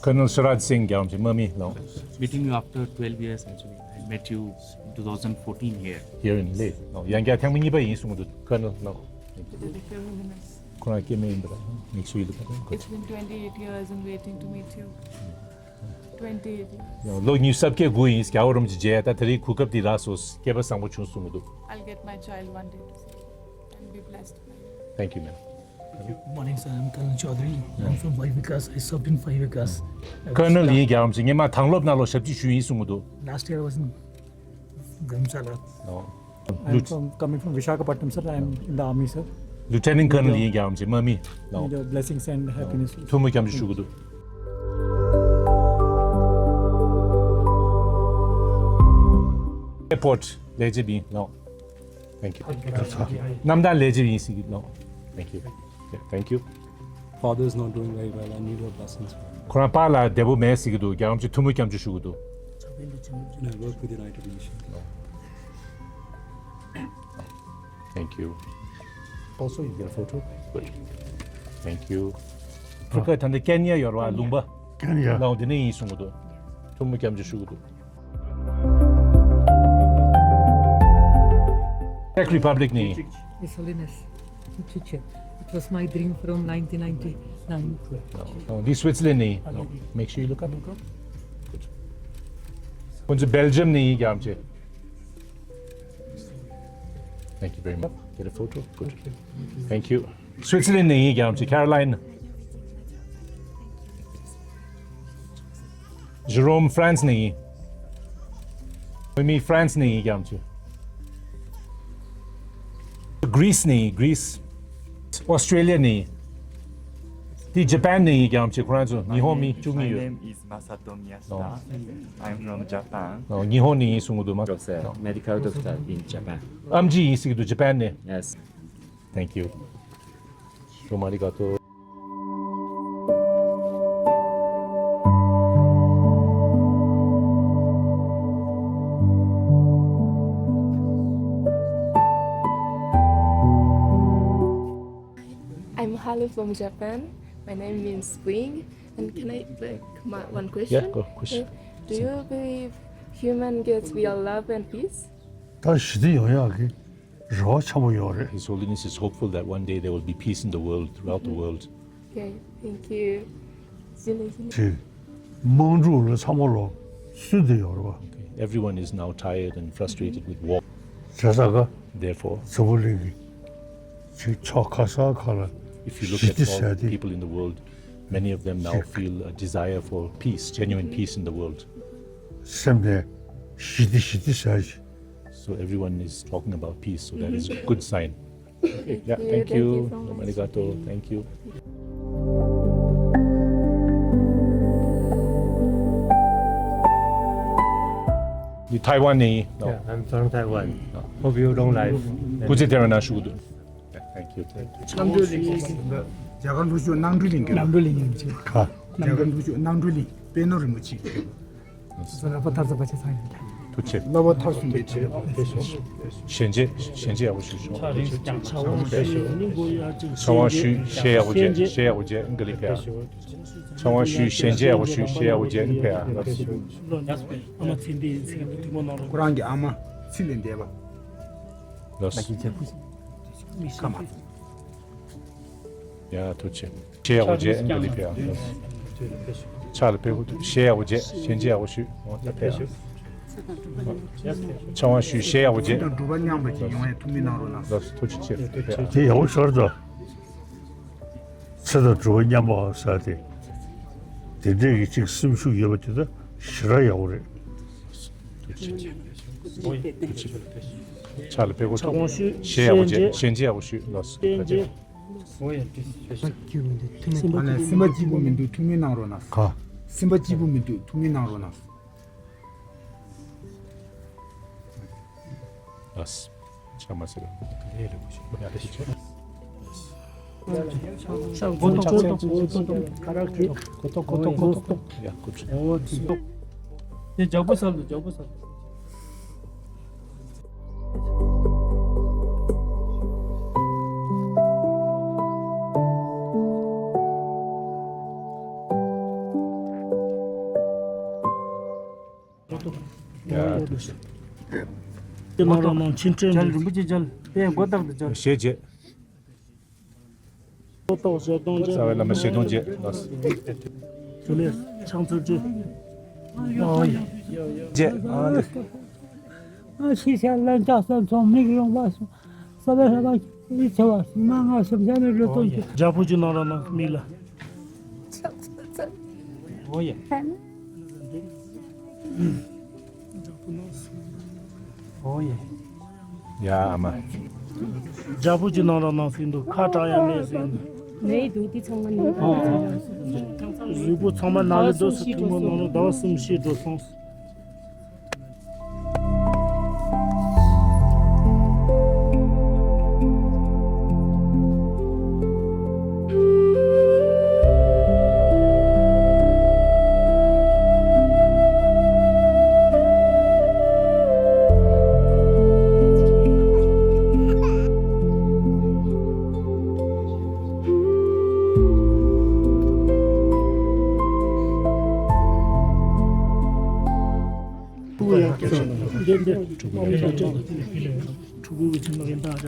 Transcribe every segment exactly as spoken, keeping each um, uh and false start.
Colonel Siraj Singh རྒྱལ་བ་རིན་པོ་ཆེ་དམག་མི་ལགས། Meeting you after twelve years, actually. I met you in two thousand fourteen here. Here in Leh. ལགས། ཡང་བསྐྱར་ཐེངས་མ་གཉིས་པ་ཡིན་གསུང་གི་འདུག Colonel ལགས། ཁོ་རང་སྐྱེ་དམན་ཡིན་པ་རེད། Make sure you look at him. Good. It's been twenty-eight years in waiting to meet you. Twenty-eight years. ལོ་ཉི་ཤུ་རྩ་བརྒྱད་དགུ་ཡིན། རྒྱལ་བ་རིན་པོ་ཆེ་མཇལ། ད་དེ་རིང་གོ་སྐབས་འདི་རག་སོང་། སྐལ་པ་བཟང་པོ་བྱུང་གསུང་གི་འདུག I'll get my child one day to see you and be blessed by you. Thank you, ma'am. Good morning, sir. I'm Colonel Chaudhary. I'm from Five Vikas. I served in Five Vikas. Colonel ཡིན། རྒྱལ་བ་རིན་པོ་ཆེ། སྔོན་མ་དྭང་སློབ་ནང་ལོགས་ཞབས་ཕྱི་ཞུས་ཡིན་གསུང་གི་འདུག Last year I was in Dharamshala. ལགས། I'm Lut- from, coming from Visakhapatnam, sir. I'm in the army, sir. Lieutenant Colonel ཡིན། རྒྱལ་བ་རིན་པོ་ཆེ། དམག་མི་ལགས། With your blessings and happiness. ཐུགས་སྨོན་སྐྱབས་འཇུག་ཞུ་གི་འདུག Airport ལས་བྱེད་པ་ཡིན་ལགས། Thank you. གནམ་ཐང་ལས་བྱེད་པ་ཡིན་ཟེར་གི་ལགས། Thank you. Yeah, thank you. Father is not doing very well. I need your blessings for him. ཁོ་རང་པཱ་ལགས་བདེ་པོ་མེད་ཟེར་གི་འདུག་རྒྱལ་བ་རིན་པོ་ཆེ་ཐུགས་སྨོན་སྐྱབས་འཇུག་ཞུ་གི་འདུག And I work with the United Nations. Thank you. Also, you get a photo. Good. Thank you. ཨ་ཕྲུ་གུ་ད་ལྟ་ཀེན་ཡ་ཡོད་རེད་པ། ལུང་པ། ཀེན་ཡ། ལགས། འོ་དེ་ནས་ཡིན་གསུང་གི་འདུག་ཐུགས་སྨོན་སྐྱབས་འཇུག་ཞུ་གི་འདུག Czech Republic ནས་ཡིན། His Holiness, teacher. It was my dream from nineteen ninety-nine. ལགས། འདི་སུའི་ཙི་ལན་ནས་ཡིན། ལགས། Make sure you look up. Good. ཁོང་ཚོ་Belgium ནས་ཡིན། རྒྱལ་བ་རིན་པོ་ཆེ། Thank you very much. Get a photo. Good. Thank you. སུའི་ཙི་ལན་ནས་ཡིན། རྒྱལ་བ་རིན་པོ་ཆེ། Caroline. Jerome France ནས་ཡིན། ནོ་མི་France ནས་ཡིན། རྒྱལ་བ་རིན་པོ་ཆེ། Greece ནས་ཡིན། Greece. Australia ནས་ཡིན། དེ་Japan ནས་ཡིན། རྒྱལ་བ་རིན་པོ་ཆེ། ཁོ་རང་ཚོ་ཉི་ཧོང་མི་བཅུ་གཉིས་ཡོད། My name is Masato Miyashita. ཨོ། I'm from Japan. ཨོ། ཉི་ཧོང་ནས་ཡིན་གསུང་གི་འདུག་མ། Doctor, medical doctor in Japan. ཨེམ་ཆི་ཡིན་ཟེར་གི་འདུག Japan ནས། Yes. Thank you. Domo arigato. I'm Halu from Japan. My name means spring. And can I, like, my, one question? Yeah, go, question. Uh, do you believe human gets real love and peace? ད་ཞི་བདེ་ཡོང་ཡག་གི་རེ་བ་ཆེན་པོ་ཡོད་རེད། His Holiness is hopeful that one day there will be peace in the world, throughout the world. Okay, thank you. ཅིག་དམག་འཁྲུག་ལ་ཚང་མ་ལོ་སུན་ཏེ་ཡོད་རེད་པ། Everyone is now tired and frustrated with war. བྱས་ཙང་ཀ། Therefore, འཛམ་བུ་གླིང་གི་ཅིག་ཕྱོགས་ག་ས་ག་ལ། If you look at all people in the world, many of them now feel a desire for peace, genuine peace in the world. སེམས་ནས་ཞི་བདེ་ཞི་བདེ་ཟེར་ཞིག So everyone is talking about peace, so that is a good sign. Yeah, thank you. Domo arigato. Thank you. འདི་ཐའེ་ཝན་ནས་ཡིན། Yeah, I'm from Taiwan. Hope you don't like. སྐུ་ཚེ་བརྟན་པ་གནང་ཞུ་གི་འདུག Yeah, thank you. རྣམ་གྲོལ་གླིང་། རྒྱ་གར་ལྷོ་ཕྱོགས་རྣམ་གྲོལ་གླིང་གི། རྣམ་གྲོལ་གླིང་ཡིན་ཅིག་རྒྱ་གར་ལྷོ་ཕྱོགས་རྣམ་གྲོལ་གླིང་པད་ནོར་རིན་པོ་ཆེ། བླ་མ་མཐར་ཕྱིན་པ་ཆེ་ཚང་ཡིན། ཐུགས་རྗེ་ཆེ། བླ་མ་མཐར་ཕྱིན་པའི་ཆེད་དུ། ཞལ་མཇལ་ཞལ་མཇལ་ཡག་པོ་ཞུ་ཤོག་ཕྱག་དབང་ཞུ། ཕྱག་དབང་ཞུ། ཞལ་ཡག་པོ་མཇལ། ཞལ་ཡག་པོ་མཇལ། ཨང་ཀི་ལི་ཕེ་ཡ། ཕྱག་དབང་ཞུ། ཞལ་མཇལ་ཡག་པོ་ཞུ། ཞལ་ཡག་པོ་མཇལ། ཨང་ཀི་ལི་ཕེ་ཡ། ཁོ་རང་གི་ཨ་མ་ཚེ་ལས་འདས་པ། ལགས། ཡ། ཐུགས་རྗེ་ཆེ། ཞལ་ཡག་པོ་མཇལ། ཨང་ཀི་ལི་ཕེ་ཡ། ཕྱག་ལ་ཕེབས་དགོས་འདུག་ཞལ་ཡག་པོ་མཇལ། ཞལ་མཇལ་ཡག་པོ་ཞུ། འོ་ད་ཕེབས་ཨ། ཕྱག་དབང་ཞུ། ཞལ་ཡག་པོ་མཇལ། ཚེ་དང་སྒྲུབ་པ་མཉམ་པ་ཅིག་ཡོང་ཡ་ཐུགས་སྨོན་གནང་རོགས་གནང་། ལགས་སོ། ཐུགས་རྗེ་ཆེ། ཕེབས་ཨ། དེ་ཡག་པོ་ཤར་ད། ཚེ་དང་སྒྲུབ་པ་མཉམ་པ་ཟེར་དེ། དེ་འདྲས་ཀྱི་ཅིག་སེམས་ཤུགས་ཡོད་པ་དེ་ད་ཞེ་དྲག་ཡག་པོ་རེད། ཐུགས་རྗེ་ཆེ། ཕྱག་ལ་ཕེབས་དགོས་འདུག་ཕྱག་དབང་ཞུ། ཞལ་ཡག་པོ་མཇལ། ཞལ་མཇལ་ཡག་པོ་ཞུ། ལགས་སོ། ཐུགས་རྗེ་ཆེ། ཨ་ནི་སེམས་པ་སྐྱིད་པོ་མི་འདུག་ཐུགས་སྨོན་གནང་རོགས་གནང་། ག་སེམས་པ་སྐྱིད་པོ་མི་འདུག་ཐུགས་སྨོན་གནང་རོགས་གནང་། ལགས། ཕྱག་མ་ཟེར། དེ་ནང་རང་ནང་ཆིན་ཁྲེན་མཇལ། རིན་པོ་ཆེ་མཇལ། དེ་མགོ་བཏགས་ཏེ་མཇལ། ཞེས་བྱས། ལོ་ཏོག་ཞལ་གདོང་མཇལ། རྩ་བའི་བླ་མ་ཞལ་གདོང་མཇལ། ལགས་སོ། ཇུ་ལེ་ཕྱག་འཚལ་ཅིག། ཨོ་ཡ། མཇལ། ཨ་ནི། ཨ་ཤི་ཤ་ལན་ཅག་སན་ཚོང་མིག་ཡོང་བ་སོང་། ས་བའི་ལྷ་པ་ཡིད་ཆེ་བ་སོང་མ་ང་ཞབས་ཞབས་ནས་ལོ་ཏོག་མཇལ། རྒྱ་བོད་ཀྱི་ནང་རང་ནང་མིག་ལ། ཨོ་ཡ། ཨོ་ཡ། ཡ་ཨ་མ། རྒྱ་བོད་ཀྱི་ནང་རང་ནང་ཟིན་འདུག་ཁ་གྲག་ཡ་མེད་ཟིན་འདུག་མེད་འདུག་དེ་ཚང་མ་ནི། ཨོ་ཨོ། གཟུགས་པོ་ཚང་མ་ནང་ལ་སྡོད་སུ་ཐུག་མོ་ནང་ལ་ཟླ་བ་གསུམ་ཤེས་འགྲོ་སོང་། ཕྲུ་གུ་ཡག་པོ་བྱུང་། འདི་འདི་ཕྲུ་གུ་ཡག་པོ་བྱུང་། ཕྲུ་གུ་གི་ཚེ་མ་གི་འདག་ཅག་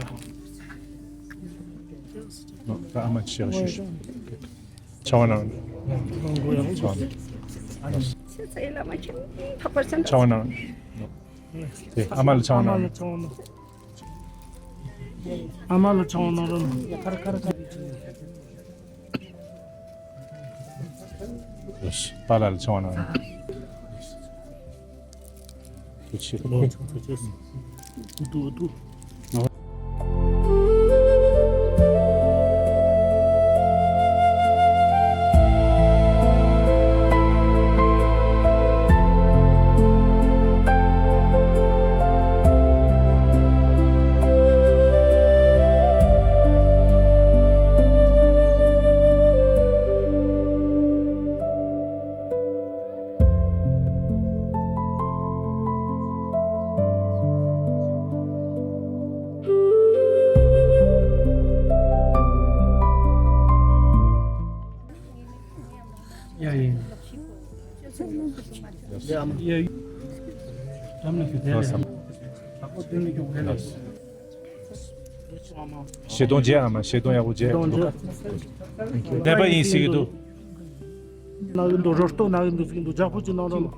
ད་ཨ་མ་ཅི་ཡག་ཤོས་ཤིག་ཆ་བ་ནང་། ཕྲུ་གུ་ཡག་པོ་བྱུང་། ཆ་བ་ནང་། དེ་ཨ་མ་ལ་ཆ་བ་ནང་། ཨ་མ་ལ་ཆ་བ་ནང་། ཨ་མ་ལ་ཆ་བ་ནང་ར། ཡོ་ཤི། པཱ་ལགས་ལ་ཆ་བ་གནང་། ཐུགས་རྗེ་ཆེ། ཐུགས་རྗེ་ཆེ། ཡ་ཡིན། ཡ་ཡིན། ལགས་སོ། ཞལ་གདོང་མཇལ། ཨ་མ་ཞལ་གདོང་ཡག་པོ་མཇལ། ཞལ་གདོང་མཇལ། བདེན་པ་ཡིན་ཟེར་གྱི་འདུག་ན་གི་འདུག་རོ་སྟོད་ན་གི་འདུག་ཟེར་གྱི་འདུག་རྒྱགས་པོ་ཅིག་གནང་རོགས་གནང་།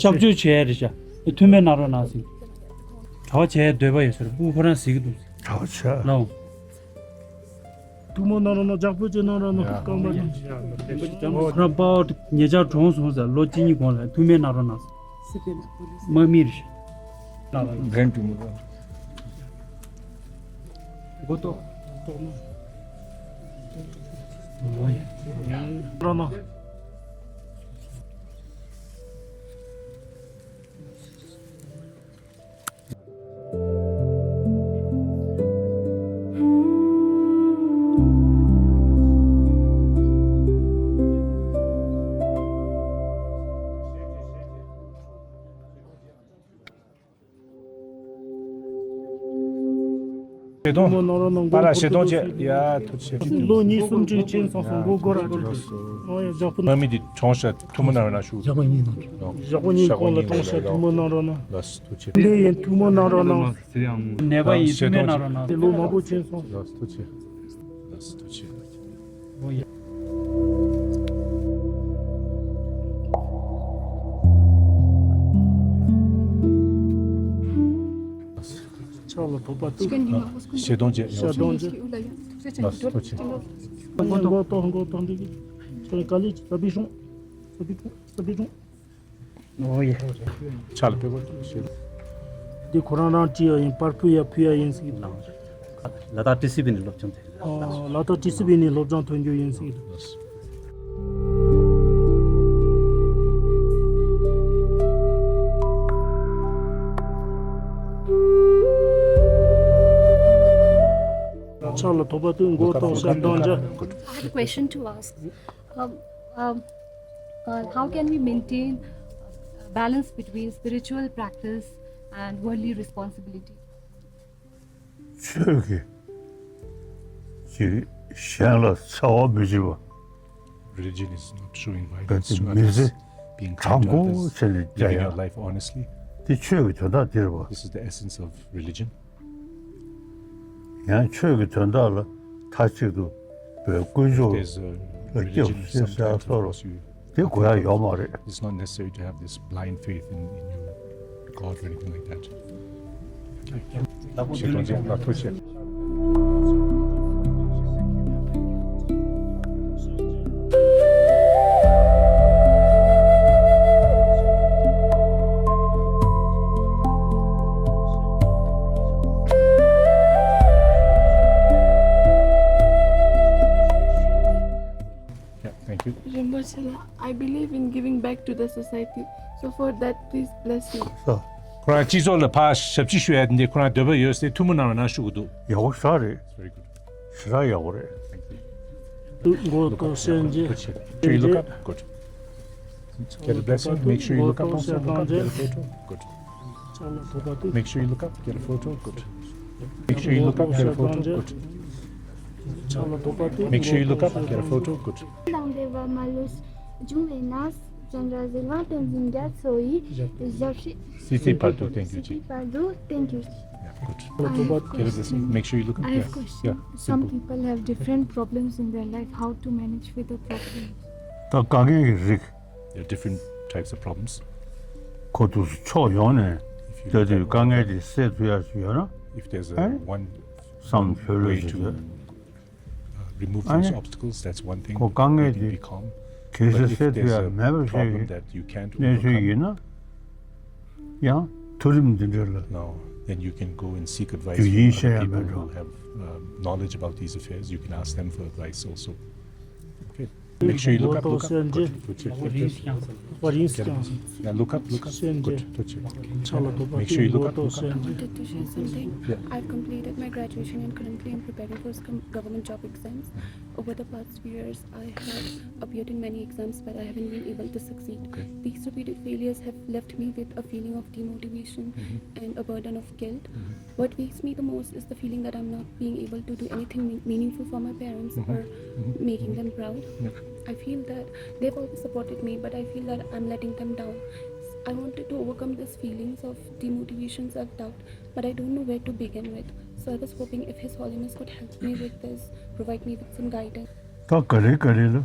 སྐྱབས་བཅོལ་བྱས་རེད་ཤག་ཐུགས་སྨོན་གནང་རོགས་གནང་ཟེར། གྲྭ་པ་བྱས་འདོད་པ་ཡོད་ཟེར། སྤུ་གུ་ཁོ་རང་ཟེར་གྱི་འདུག་གྲྭ་པ་བྱས། ལའོ། ཐུགས་སྨོན་གནང་རོགས་གནང་། རྒྱགས་པོ་ཅིག་གནང་རོགས་གནང་། ཡ། རྐང་པ་ཅིག་ཁོ་རང་དཔའ་བོ་ཉེ་ཆར་གྲོངས་སོང་ཟེར། ལོ་གཅིག་གཉིས་གོང་ལ། ཐུགས་སྨོན་གནང་རོགས་གནང་། དམག་མི་རེད། འགན་འཁྲི་མི་འདུག་མགོ་ཏོག་ཏོག་མ། རོགས་གནང་། ཞལ་གདོང་། པཱ་ལགས་ཞལ་གདོང་བཅས། ཡ་ཐུགས་རྗེ་ཆེ། ལོ་གཉིས་གསུམ་ཅིག་ཕྱིན་སོང་སོང་། མགོ་སྐོར་ར་ཅིག་ཨོ་ཡ། རྒྱགས་པོ། དམག་མི་འདི་གྲོངས་ཤག་ཐུགས་སྨོན་གནང་རོགས་གནང་ཞུ། ཞག་པོ་གཉིས་གོང་ལ་གྲོངས་ཤག་ཐུགས་སྨོན་གནང་རོགས་གནང་། ལགས་སོ། ཐུགས་རྗེ་ཆེ། འདི་ཡིན། ཐུགས་སྨོན་གནང་རོགས་གནང་། ནད་པ་ཡིན། ཞལ་གདོང་བཅས། ཐུགས་སྨོན་གནང་རོགས་གནང་། ལོ་མང་པོ་ཕྱིན་སོང་། ལགས་སོ། ཐུགས་རྗེ་ཆེ། ལགས་སོ། ཐུགས་རྗེ་ཆེ། ཨོ་ཡ། ཕྱག་ལ་ཐོགས་པ་གཏུགས། ཞལ་གདོང་བཅས། ཞལ་གདོང་བཅས། ལགས་སོ། ཐུགས་རྗེ་ཆེ། མགོ་ཏོག་མགོ་ཏོག་འདི་གི་ཁྱོད་ག་ལེ་ཅི་ས་པི་ཤོང་། ས་པི་ཤོང་། ས་པི་ཤོང་། ཨོ་ཡ། ཕྱག་ལ་ཕུལ་དགོས་ཞེས། འདི་ཁོ་རང་རང་བྲིས་ཡ་ཡིན། པར་ཕུལ་ཡ་ཕུལ་ཡ་ཡིན་ཟེར་གྱི་འདུག་ལ་དྭགས་ཊི་སི་བི་ནས་སློབ་སྦྱོང་ཐོན། ཨོ། ལ་དྭགས་ཊི་སི་བི་ནས་སློབ་སྦྱོང་ཐོན་རྒྱུ་ཡིན་ཟེར་གྱི་འདུག་ཕྱག་ལ་ཐོགས་པ་གཏུགས། མགོ་ཏོག་ཞལ་གདོང་བཅས། I had a question to ask. Um, um, uh, how can we maintain balance between spiritual practice and worldly responsibility? ཆོས་ཀྱིས་ཅིག་གཞན་ལ་འཚེ་བ་མི་བྱེད་པ། Religion is not showing violence to others, being kind to others, living your life honestly. དེ་ཆོས་ཀྱི་དོན་དག་དེ་རེད་པ། This is the essence of religion. ཡང་ཆོས་ཀྱི་དོན་དག་ལ་མཐའ་གཅིག་ཏུ་བའི་དཀོན་མཆོག་ལ་སྐྱབས་སུ་མཆི་ཟེར་ཡ་སོགས་དེ་དགོས་ཡ་ཡོད་མ་རེད། It's not necessary to have this blind faith in, in your God or anything like that. Yeah, thank you. རིན་པོ་ཆེ་ལགས། I believe in giving back to the society. So for that, please bless me. ཁོ་རང་སྤྱི་ཚོགས་ལ་ཕར་ཞབས་ཕྱི་ཞུ་ཡ་འདི་ཁོ་རང་འདོད་པ་ཡོད་ཟེར་ཐུགས་སྨོན་གནང་རོགས་གནང་ཞུ་གི་འདུག་ཡག་པོ་ཞེ་དྲག་རེད། Very good. ཞེ་དྲག་ཡག་པོ་རེད། མགོ་ཏོ་སེན་ཅེ། Make sure you look up. Good. Get a blessing. Make sure you look up also. Look up, get a photo. Good. Make sure you look up, get a photo. Good. Make sure you look up, get a photo. Good. Make sure you look up, get a photo. Good. དང་འབྲེལ་བ་མ་ལུས་བྱུང་བའི་གནས། བྱོན་ར་གཟིགས་དབང་བསྟན་འཛིན་རྒྱ་མཚོ་ཡི་ཞབས་ཕྱི། སྲིད་རྩེའི་བར་དུ་བརྟན་གྱུར་ཅིག་སྲིད་རྩེའི་བར་དུ་བརྟན་གྱུར་ཅིག Yeah, good. I have a question. Make sure you look up. I have a question. Yeah, simple. Some people have different problems in their life. How to manage with the problems? ད་དཀའ་ངལ་གྱི་རིགས། There are different types of problems. ཁོ་ཚོ་ཕྱོགས་ཡོངས་ནས་ལྟ་དུས་དཀའ་ངལ་དེ་སེལ་ཐུབ་ཡ་ཞིག་ཡོད་ན། If there's a one བསམ་ལྷོད་ལྷོད་ཞིག་ཡོད། Uh, remove those obstacles, that's one thing. ཁོ་དཀའ་ངལ་དེ་གལ་སྲིད་སེལ་ཐུབ་ཡ་མེད་པ་ཞིག་གི་གནས་ཚུལ་ཡིན་ན། ཡང་མཐོ་རིམ་འདི་འདྲ་ལ་རྒྱུ་རྐྱེན་བཤད་ཡ་མེད་འགྲོ། Then you can go and seek advice from other people who have, um, knowledge about these affairs. You can ask them for advice also. Okay. Make sure you look up, look up. Good, good, good, good. Yeah, look up, look up. Good, good, good. Make sure you look up, look up. I wanted to share something. Yeah. I've completed my graduation and currently I'm preparing for some government job exams. Over the past few years, I have appeared in many exams, but I haven't been able to succeed. Okay. These repeated failures have left me with a feeling of demotivation and a burden of guilt. What wakes me the most is the feeling that I'm not being able to do anything me- meaningful for my parents or making them proud. I feel that they've always supported me, but I feel that I'm letting them down. I wanted to overcome these feelings of demotivation, self doubt, but I don't know where to begin with. So I was hoping if His Holiness could help me with this, provide me with some guidance. ད་ག་རེ་ག་རེ་ལ་ད་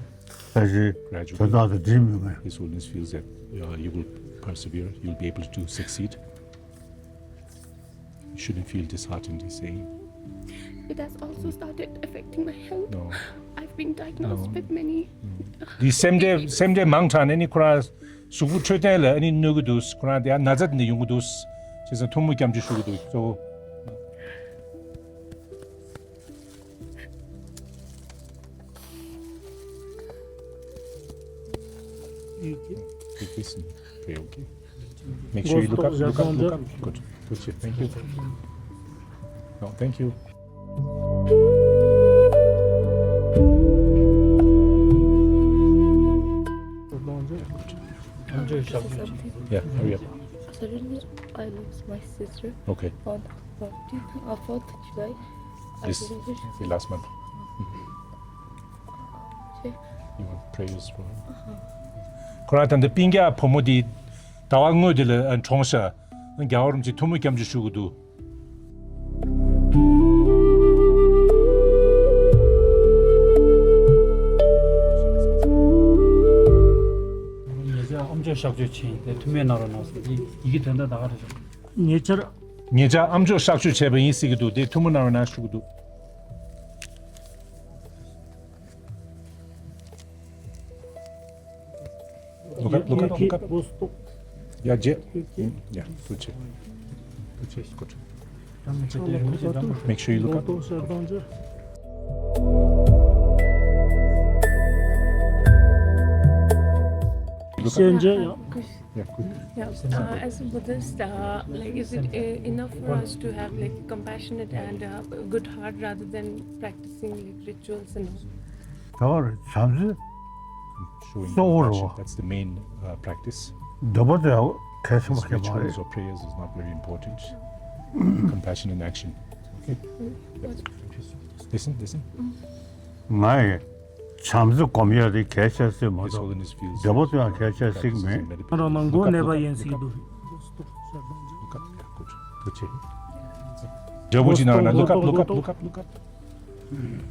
ཅི་དོན་དག་དང་འབྲེལ་མི་དགོས། His Holiness feels that, uh, you will persevere, you'll be able to succeed. You shouldn't feel disheartened, he's saying. It has also started affecting my health. No. I've been diagnosed with many. འདི་སེམས་ཁྲལ་སེམས་ཁྲལ་མང་དྲགས་ནས་ནི་ཁོ་རང་གཟུགས་པོ་འཕྲོད་བསྟེན་ལ་ཨ་ནི་གནོད་ཀྱི་འདུག་ཁོ་རང་དེ་ཡང་ན་ཚ་དེ་འདྲ་ཡོང་གི་འདུག་བྱས་ཙང་ཐུགས་སྨོན་སྐྱབས་འཇུག་ཞུ་གི་འདུག་གཙོ་བོ། Take this and pray, okay? Make sure you look up, look up, look up. Good. Good shit. Thank you. No, thank you. Yeah, hurry up. Suddenly, I lost my sister. Okay. On fourteenth, uh, fourth July. This, the last month. You want prayers for her? ཁོ་རང་ད་ལྟ་སྤུན་ཀྱག་བུ་མོ་དེ་ཟླ་བ་སྔོན་དེ་ལ་གྲོངས་ཤག་རྒྱལ་བ་རིན་པོ་ཆེ་ཐུགས་སྨོན་སྐྱབས་འཇུག་ཞུ་གི་འདུག་ཉེ་ཆར་ཨམ་ཅོག་གཤག་བཅོས་ཕྱིན་ཏེ་ཐུགས་སྨོན་གནང་རོགས་གནང་ཟེར་ཡི་གེ་དོན་དག་ད་ག་རེ་རེད། ཉེ་ཆར། ཉེ་ཆར་ཨམ་ཅོག་གཤག་བཅོས་བྱས་པ་ཡིན་ཟེར་གྱི་འདུག་དེ་ཐུགས་སྨོན་གནང་རོགས་གནང་ཞུ་གི་འདུག Look up, look up, look up. Yeah, Jay. Yeah, good. Good. Make sure you look up. Look up. Yeah, good. Yeah, uh, as a Buddhist, uh, like, is it uh, enough for us to have, like, compassionate and uh, a good heart rather than practicing, like, rituals and all? ད་བར་བྱམས་བརྩེ་གཙོ་བོ་རེད་བ། That's the main, uh, practice. འདོད་པ་དེ་གལ་ཆེན་པོ་ཞིག་མ་རེད། Rituals or prayers is not very important. Compassion in action. Listen, listen. ང་ཡི་བྱམས་བརྩེ་སྒོམ་ཡ་དེ་གལ་ཆེ་ཟེར་མ་His གཏོགས། Holiness feels བདེ་པོ་ཚོ་ཡང་གལ་ཆེ་ཟེར་གྱི་མེད། ང་རང་ནང་མགོ་ནད་པ་ཡིན་ཟེར་གྱི་འདུག Look up. Yeah, good. Good. འདྲ་པོ་ཅིག་ནང་ན། Look up, look up, look up, look up.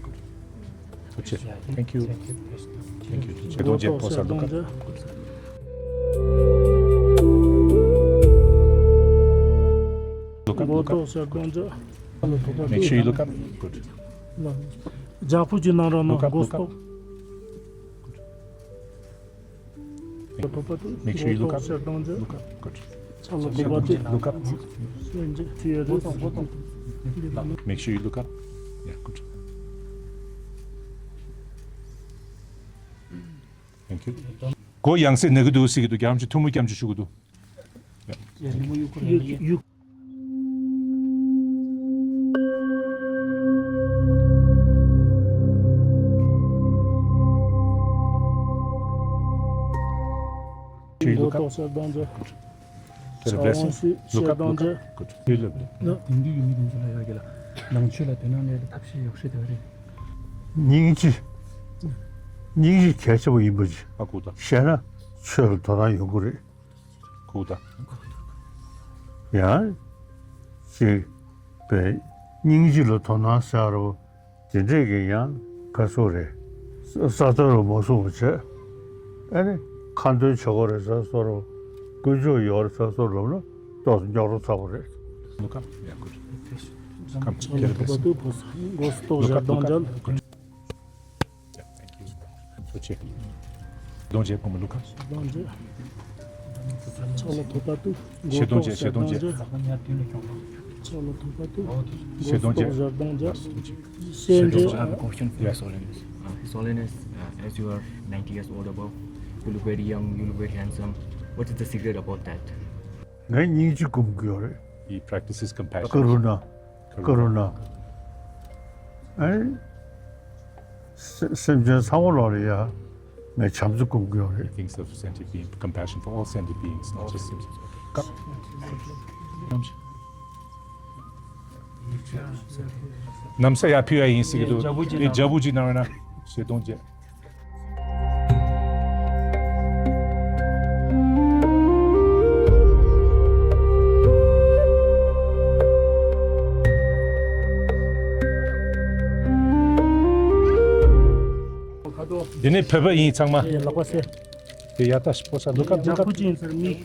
Good. Thank you. Thank you. ཞེ་གདོང་བཅས། ཕོ་གསར། Look up. Look up, look up. Make sure you look up. Good. རྒྱག་ཕུད་ཅིག་གནང་རོགས་གནང་། Look up, look up. Good. Make sure you look up. Look up. Good. Look up. Make sure you look up. Yeah, good. Thank you. མགོ་ཡང་སེ་ན་གི་འདུག་ཟེར་གྱི་འདུག་རྒྱ་ཆེ་ཐུགས་སྨོན་སྐྱབས་འཇུག་ཞུ་གི་འདུག Look up. Look up, look up. Good. དེང་དུས་ཀྱི་མི་དེ་ཚོ་ལ་ཡོད་ཀྱི་ལ། ནང་ཆོས་ལ་དོ་སྣང་སླེབས་ཐབས་ཤེས་ཡོག་ཤེས་དེ་རེད། སྙིང་རྗེ། སྙིང་རྗེ་གལ་ཆེ་པོ་ཡིན་པ་ཅིག་ཨ་ཁུ་ད། བཤད་ན་ཆོས་ལ་དོ་སྣང་ཡོང་གི་རེད། ཁུག་ད། ཡང་ཅིག་པའི་སྙིང་རྗེ་ལ་དོ་སྣང་ཟེར་རོ། དེ་འདྲས་ཀྱི་ཡང་ག་ཚོད་རེད། ས་ཐོ་རུ་མ་སོང་བ་བྱས། ཨ་ནི་ཁ་འདོན་བྱེད་དགོས་རེད་ཟེར་སོ་རོ། ཀུན་སྤྱོད་ཡོད་རེད་ཟེར་སོ་ལབ་ན་ཏོག་ཙམ་རྙོག་དྲ་ཚ་པོ་རེད། Look up. Yeah, good. Come, get a blessing. Look up, look up. Good. Yeah, thank you. ཆེ། གདོང་བཅས། ཕོ་མོ། Look up. གདོང་བཅས། ཕྱག་ལ་ཐོད་པ་དུ། ཞེ་གདོང་བཅས། ཞེ་གདོང་བཅས། ཕྱག་ལ་ཐོད་པ་དུ། ཞེ་གདོང་བཅས། གདོང་བཅས། ཞེ་གདོང་བཅས། I have a question for His Holiness. Uh, His Holiness, uh, as you are ninety years old above, you look very young, you look very handsome. What is the secret about that? ངས་སྙིང་རྗེ་སྒོམ་གྱི་ཡོད་རེད། He practices compassion. ཀ་རུ་ཎ། ཀ་རུ་ཎ། ཨེ། སེམས་ཅན་ཚང་མ་ལོག་ལ་ཡ། ངས་བྱམས་བརྩེ་སྒོམ་གྱི་ཡོད་རེད། He thinks of sentient being, compassion for all sentient beings, not just himself. ན་བཟའ་ཡར་ཕུལ་ཡ་ཡིན་ཟེར་གྱི་འདུག་དེ་རྒྱ་བོ་ཅིག་གནང་བས་ན་ཞེ་གདོང་བཅས། འདི་ནི་བོད་པ་ཡིན་ཚང་མ། ལག་པ་སེ། དེ་ཡ་ད་ཕོ་གསར། Look up, look up. རྒྱག་ཕུད་ཅིག་ཡིན་ཟེར་མི།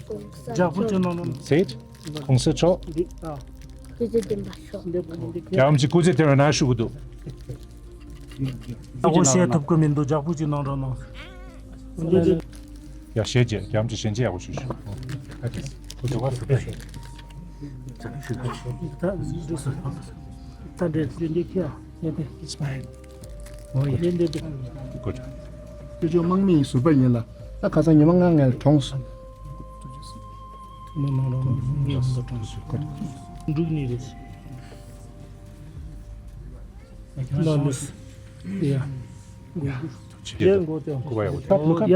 རྒྱག་ཕུད་ཅིག་གནང་རོགས། Say it. གོང་ས་མཆོག་འདི་ད། སྐུ་ཚེ་བརྟན་པར་ཤོག་འདི་ད། རྒྱ་ཆེ་སྐུ་ཚེ་བརྟན་པར་ཞུ་གི་འདུག་ཡག་པོ་བཤད་ཐུབ་ཀྱི་མི་འདུག་རྒྱག་ཕུད་ཅིག་གནང་རོགས་གནང་། ཡ་ཞལ་མཇལ། རྒྱ་ཆེ་ཞལ་མཇལ་ཡག་པོ་ཞུ་ཞུ། ད་འདྲས་ཞུ་འདི་ཁྱེད། It's fine. Oh, yeah. འདི་འདི་འདི། Good. དེ་ཚོ་དམག་མི་ཡི་ཟུར་པ་ཡིན་ལ། ད་ཁ་སང་ཉི་མ་ལྔ་ངལ་གྲོངས་སོང་། ཐུགས་སྨོན་གནང་རོགས་གནང་། ངའི་ཡོངས་སུ་གྲངས་སུ་འགྲུག་ནི་རེད། ལ་ལུས། ཡ། ཡ། ཡ། ཀུ་བ་ཡ་ཀུ། ཡ།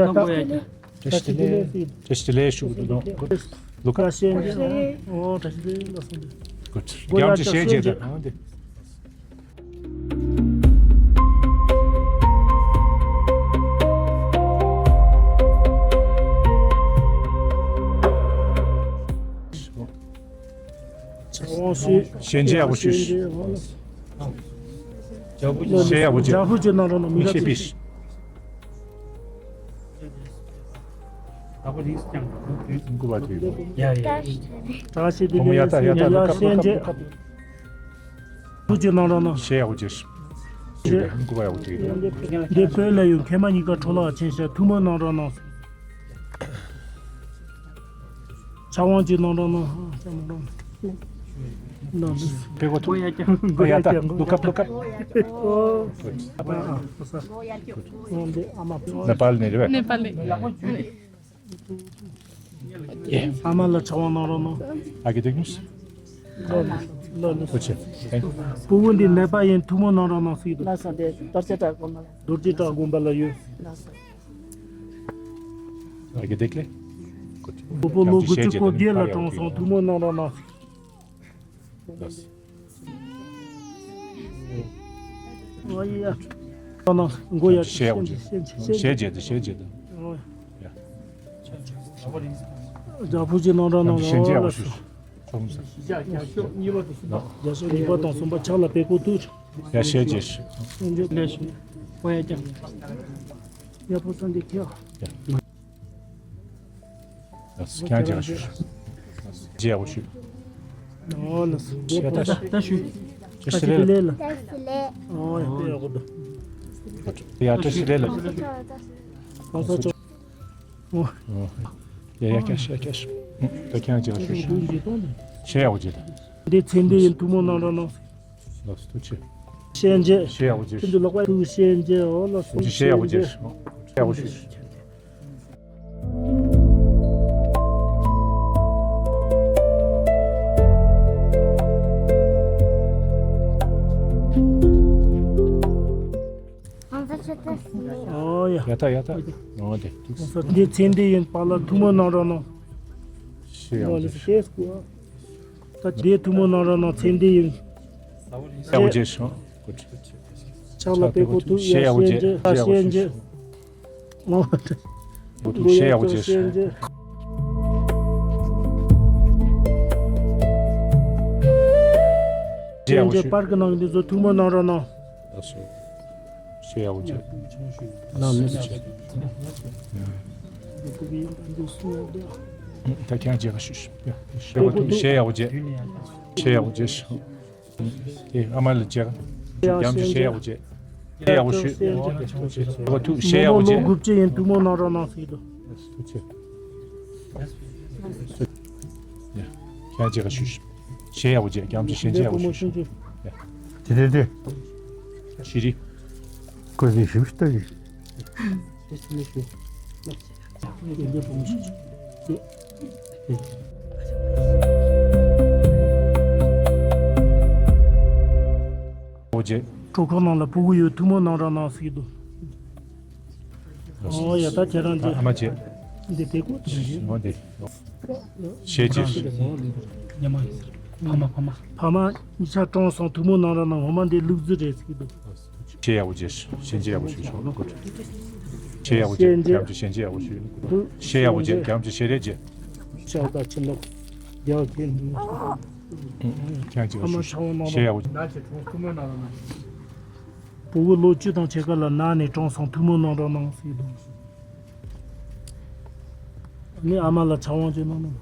བཀྲ་ཤིས་བདེ་ལེགས། བཀྲ་ཤིས་བདེ་ལེགས་ཞུ་གི་འདུག་ལོ་ཀ་ཤན་ཅེ། ཨོ། བཀྲ་ཤིས་བདེ་ལེགས་ལ་སོང་སྟེ། Good. རྒྱ་ཆེ་ཞལ་མཇལ་དང་དེ། ཞལ་མཇལ་ཡག་པོ་ཞུ། ཞལ་ཡག་པོ་མཇལ། རྒྱ་ཕུ་ཅི་གནང་རོགས་གནང་། མི་ཤེས་པིས། ཀུ་བ་ཐུག་ཡོད། བཀྲ་ཤིས་བདེ་ལེགས། ཡ་ད་ཡ་ད། ལོ་ཀ་ལོ་ཀ་ལོ་ཀ། ཐུགས་རྗེ་གནང་རོགས་གནང་། ཞལ་ཡག་པོ་མཇལ། ཞུ་བས་ཀུ་བ་ཡག་པོ་མཇལ། འདི་བོད་ལ་ཡོད་མཁས་མ་གཉིས་ཀ་འཕྲོ་བརླག་ཕྱིན་ཤག་ཐུགས་སྨོན་གནང་རོགས་གནང་། ཕྱག་དབང་ཅིག་གནང་རོགས་གནང་། ཕྱག་དབང་གནང་། ཕེ་གོ་ཐུག་ཡ་ཀྱང་ཡ་ད། ལོ་ཀ་ལོ་ཀ། ཨོ། ཨ་ཨ། ནེ་པཱལ་ནས་རེད་པས། ནེ་པཱལ་ནས། ཨ་མ་ལ་ཕྱག་དབང་གནང་རོགས་གནང་། ཨ་ཀེ་ཏེག་ནུས། ལ་ལུས། ལ་ལུས། ཨོ་ཆེ། Thank you. སྤུ་གུ་འདི་ནད་པ་ཡིན། ཐུགས་སྨོན་གནང་རོགས་གནང་ཟེར་གྱི་འདུག་ལགས་སོ། དེ་རྡོ་རྗེ་བྲག་དགོན་པ་ལ། རྡོ་རྗེ་བྲག་དགོན་པ་ལ་ཡོད། ལགས་སོ། ཨ་ཀེ་ཏེག་ལེ། Good. སྤོ་བོ་ལོ་དགུ་བཅུ་གོ་བརྒྱད་ལ་གྲོངས་སོང་། ཐུགས་སྨོན་གནང་རོགས་གནང་། ལགས་སོ། ཨོ་ཡ། ཨ་ན་མགོ་ཡ། ཞལ་ཡག་པོ་བྱེད། ཞལ་བྱེད་དུ། ཞལ་བྱེད་དུ། ཨོ་ཡ། རྒྱ་ཕུག་ཅིག་ནང་ར་ནང་ལ། ཞལ་བྱེད་ཡག་པོ་ཞུ། ཆོག་མི་ཟེར། རྒྱ་ཤོག་གཉིས་པ་དང་གསུམ་པ་ཕྱག་ལ་པད་ཀོ་ཏུ། ཡ་ཞལ་བྱེད་ཞུ། ལས་ཞུ། ཨོ་ཡ་ཀྱང་། ཡ་ཕུག་སངས་རྒྱས་ཁྱེད། ཡ། ལགས་སོ། ཁྱེད་རང་ཅིག་ཞུ། ཞུ། ཞལ་ཡག་པོ་ཞུ། ཨོ་ལགས་སོ། ཞལ་ད་ཞུ། ད་ཞུ། ཞལ་ཞལ་ལས་ལ། ཨོ་ཡ་དེ་ཡག་པོ་འདུག་ཡ་བཀྲ་ཤིས་བདེ་ལེགས། གང་ས་ཅོག་ཨོ། ཡ་ཡ་ཀྱ་ཤ་ཀྱ་ཤ། ད་ཁྱེད་རང་ཅིག་ཞུ་ཞུ། ཞལ་ཡག་པོ་བྱེད་ད། འདི་མཚན་ལྡན་ཡིན། ཐུགས་སྨོན་གནང་རོགས་གནང་། ལགས་སོ་ཐུགས་རྗེ་ཆེ། ཞལ་མཇལ། ཞལ་ཡག་པོ་བྱེད། ཁྱེད་ཚོ་ལག་པ་ཐུག་ཞལ་མཇལ། ཨོ་ལགས་སོ། ཞལ་ཡག་པོ་བྱེད། ཞལ་ཡག་པོ་ཞུ། ཨོ་ཡ། ཡ་ད་ཡ་ད། ཨོ་དེ་ཐུགས། འདི་མཚན་ལྡན་ཡིན། པཱ་ལགས་ཐུགས་སྨོན་གནང་རོགས་གནང་། ཞེས་ཡང་ཨོ་ལགས་སོ། ད་འདི་ཐུགས་སྨོན་གནང་རོགས་གནང་། མཚན་ལྡན་ཡིན། ཞེས་ཡང་བྱས་ཤོག་ཕྱག་ལ་པད་ཀོ་ཏུ། ཞེས་ཡང་བྱས། ཞེས་ཡང་བྱས། ཨོ། ཞེས་ཡང་བྱས་ཤོག་ཞེས་ཡང་བྱས། པར་གི་ནང་འདི་ཚོ་ཐུགས་སྨོན་གནང་རོགས་གནང་། ལགས་སོ། ཞེས་ཡག་པོ་བྱེད། ལགས་སོ། ད་ཁྱེད་རང་མཇལ་ཁ་ཞུ་ཞུ། ཞེས་ཡག་པོ་བྱེད། ཞེས་ཡག་པོ་བྱེད། ཨེ་ཨ་མ་ལ་མཇལ་ཁ། རྒྱ་མཚོ་ཞེས་ཡག་པོ་བྱེད། ཞེས་ཡག་པོ་ཞུ། ཐུགས། ཞེས་ཡག་པོ་བྱེད། དགུ་བཅུ་ཡིན། ཐུགས་སྨོན་གནང་རོགས་གནང་ཟེར་གྱི་འདུག་ཁྱེད་རང་མཇལ་ཁ་ཞུ་ཞུ། ཞེས་ཡག་པོ་བྱེད། རྒྱ་མཚོ་ཞེས་ཡག་པོ་ཞུ་ཞུ། དེ་དེ་དེ། ཤི་རི། ཀོ་ཟི་ཞིབ་ལྟ་གི། ཨོ་ཇེ། གྲོད་ཁོག་ནང་ལ་ཕྲུ་གུ་ཡོད། ཐུགས་སྨོན་གནང་རོགས་གནང་ཟེར་གྱི་འདུག་ཨོ་ཡ། ད་ཁྱེད་རང་ཨ་མ་ཇེ། འདི་དེ་ཀོ། ཨོ་འདི། ཞེས་ཇེ། ཉི་མ་ཡིན་ཟེར། ཕ་མ་ཕ་མ། ཕ་མ་གཉིས་ཆ་གྲོངས་སོང་། ཐུགས་སྨོན་གནང་རོགས་གནང་། འོ་མ་འདི་ལུག་རྫི་རེད་ཟེར་གྱི་འདུག་ཞེས་ཡག་པོ་ཇེ། ཞེས་ཇེ་ཡག་པོ་ཞུ་ཞོག་ཞེས་ཡག་པོ་ཇེ། རྒྱ་མཚོ་ཞེས་ཇེ་ཡག་པོ་ཞུ། ཞེས་ཡག་པོ་ཇེ། རྒྱ་མཚོ་ཞེས་རེད་ཇེ། ཕྱག་དང་ཕྱི་ནང་རྒྱ་ཁྱེར། ཁྱེད་ཅིག་ཞུ། ཞེས་ཡག་པོ་ཇེ། ཕྲུ་གུ་ལོ་བཅུ་དང་ཕྱེད་ཀ་ལ་ན་ནས་གྲོངས་སོང་། ཐུགས་སྨོན་གནང་རོགས་གནང་ཟེར་འདུག་ངས་ཨ་མ་ལ་ཕྱག་དབང་ཅིག་གནང་ན།